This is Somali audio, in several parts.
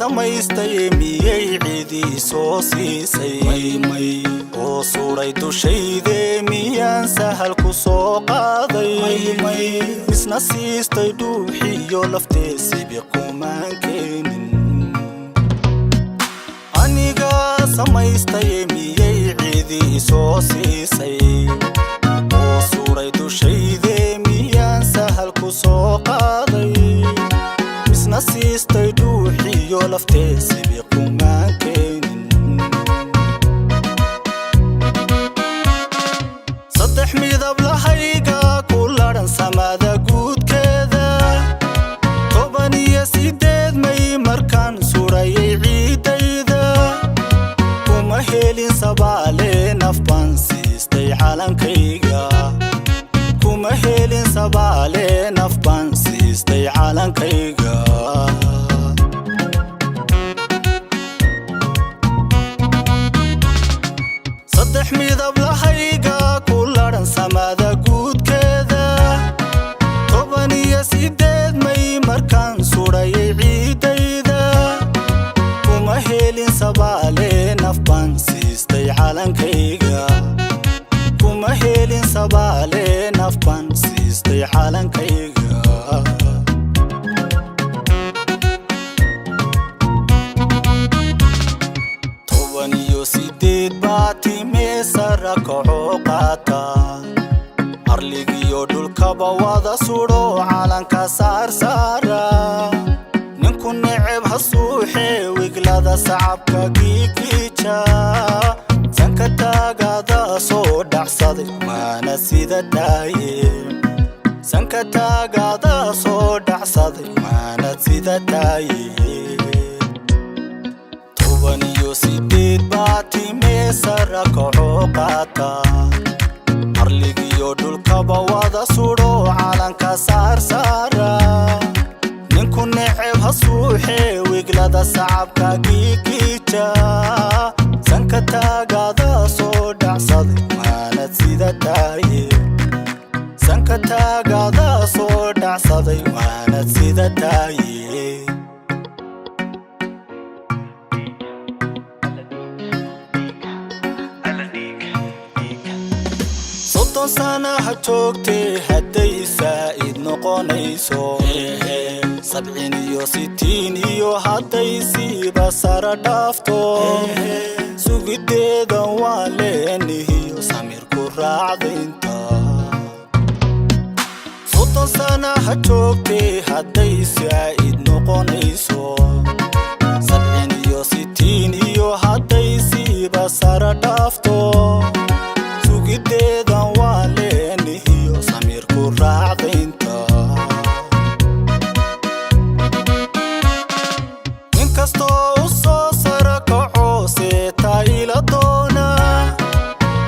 Samaystay miyay cidii soo siisay? Maymay oo suray dushayde miyaan sahal ku soo qaaday? Maymay misna siistay dhuuxiyo laftee sibi kumaan keenin. Aniga samaystay miyay cidii soo siisay? Oo suray dushayde miyaan sahal ku soo qaaday? Misna siistay dhuuxiyo laftee sibi kumaan keenin. Saddex midab lahayga ku ladhan samada guudkeeda, 18 May markaan surayay ciidayda, kuma helin sabaale naf baan siistay calankayga. Kuma helin sabaale naf baan siistay calankayga. Saddex midab lahayga ku ladhan samada guudkeeda, 18 May markaan surayay ciidayda, kuma helin sabaale naf baan siistay calankayga. Kuma helin sabaale naf baan siistay calankayga. 18 baa timee sara kacoo qaata, arligiyo dhulkaba wada sudho calanka saarsaara. Ninku neceb ha suuxee wiglada sacabka giigiija, sanka taagada soo dhacsaday maana sida taaye. Sanka taagada soo dhacsaday maana sida taaye. 18 baa timee sara kacoo qaata, arligiyo dhulkaba wada sudho calanka saarsaara. Ninku neceb ha suuxee wiglada sacabka giigiija, sanka taagada soo dhacsaday maanad sida taaye. Sanka taagada soo dhacsaday maanad sida taaye. 30 sana ha joogtee hadday saa'id noqonayso, 60 iyo hadday siiba sara dhaafto, sugiddeeda waa leenihiyo samirku raacdaynta. 30 sana ha joogtee hadday saa'id noqonayso, 60 iyo hadday siiba sara dhaafto, sugiddeedan waa leenihiyo samirku raacdaynta. Ninkastoo u soo sara kaco seetaa ila doona,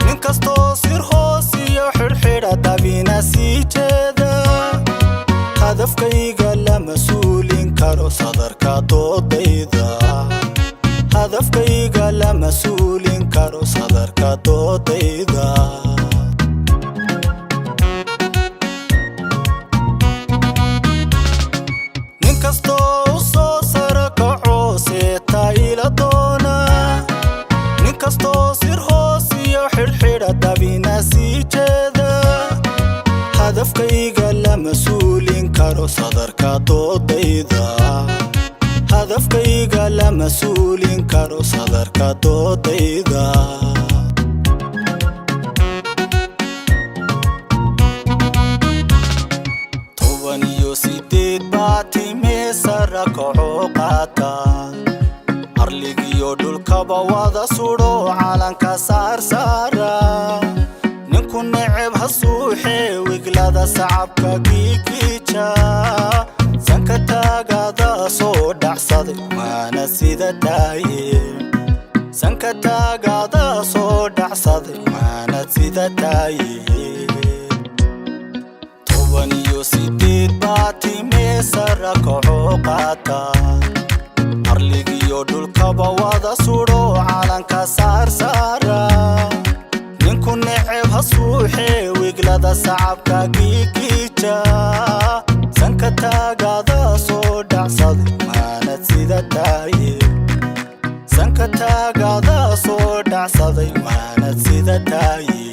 ninkastoo sir hoos iyo xidhxidha dabina sii jeeda, hadafkayga lama suulin karo sadarka doodayda. Hadafkayga lama suulin karo sadarka doodayda. Ninkastoo u soo sara kaco seetaa ila doona, ninkastoo sir hoos iyo xidhxidha dabina sii jeeda, hadafkayga lama suulin karo sadarka doodayda. Hadafkayga lama suulin karo sadarka doodayda. 18 baa timee sara kacoo qaata, arligiyo dhulkaba wada sudho calanka saarsaara. Ninku neceb ha suuxee wiglada sacabka giigiija, sanka taagada soo dhacsaday maana sida taaye. Sanka taagada soo dhacsaday maana sida taaye. 18 baa timee sara kacoo qaata, arligiyo dhulkaba wada sudho calanka saarsaara. Ninku neceb ha suuxee wiglada sacabka giigiija, sanka taagada soo dhacsaday maanad sida taaye. Sanka taagadaa soo dhacsaday, waanad sida taayi.